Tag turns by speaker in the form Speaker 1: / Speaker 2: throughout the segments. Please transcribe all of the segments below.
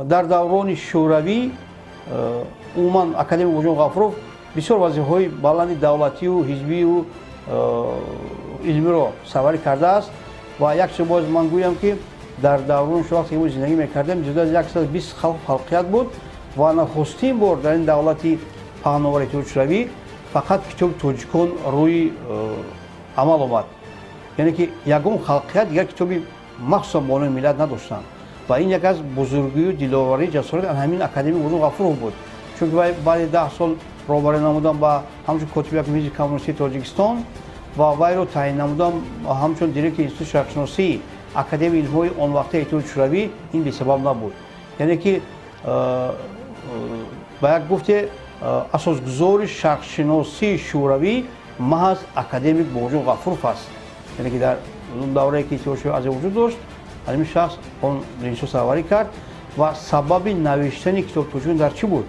Speaker 1: Дар даврони Шӯравӣ умуман академик Бобоҷон Ғафуров бисёр вазифаҳои баланди давлатию ҳизбию илмиро сарварӣ кардааст. Ва як чиз боз ман гӯям, ки дар даврони шо, вақте ки мо зиндагӣ мекардем, зиёда аз 120 халқ халқият буд ва нахустин бор дар ин давлати паҳновари Иттиҳоди Шӯравӣ фақат китоби тоҷикон рӯи амал омад, яъне ки ягон халқият дигар китоби махсусан бо номи миллат надоштанд. Ва ин як аз бузургию диловарии ҷасорати ҳамин академик Бобоҷон Ғафуров буд, чунки вай баъди 10 сол роҳбарӣ намудан ба ҳамчун котиби якуми ҳизби коммунистии Тоҷикистон ва вайро таъин намудан ҳамчун директори Институти шарқшиносии Академияи илмҳои он вақтаи Иттиҳоди Шӯравӣ, ин бесабаб набуд. Яъне ки ба як гуфте, асосгузори шарқшиносии шӯравӣ маҳз академик Бобоҷон Ғафуров аст. Яъне ки дар даврае ки Иттиҳоди Шӯравӣ аз вуҷуд дошт, ҳамин шахс он институт сарварӣ кард. Ва сабаби навиштани китоби тоҷикон дар чӣ буд?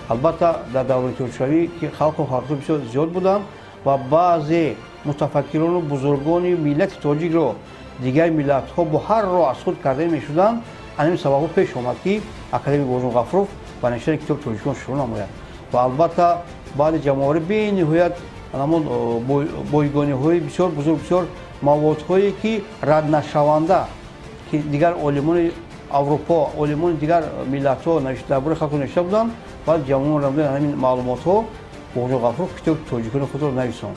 Speaker 1: Албатта, дар давраи Иттиҳоди Шӯравӣ, ки халқу халқиятҳо бисёр зиёд буданд ва баъзе мутафаккирону бузургони миллати тоҷикро дигар миллатҳо бо ҳар роҳ аз худ карда мешуданд, ҳамин сабабҳо пеш омад, ки академик Бобоҷон Ғафуров ба навиштани китоби тоҷикон шурӯъ намояд. Ва албатта, баъди ҷамъоварӣ бениҳоят ҳамон бойгониҳои бисёр бузург, бисёр маводҳое ки раднашаванда, ки дигар олимони Аврупо, олимони дигар миллатҳо дар бораи халқо навишта буданд, баъд ҷамъоварӣ намудани ҳамин маълумотҳо, Бобоҷон Ғафуров китоби тоҷикони худро нависонд.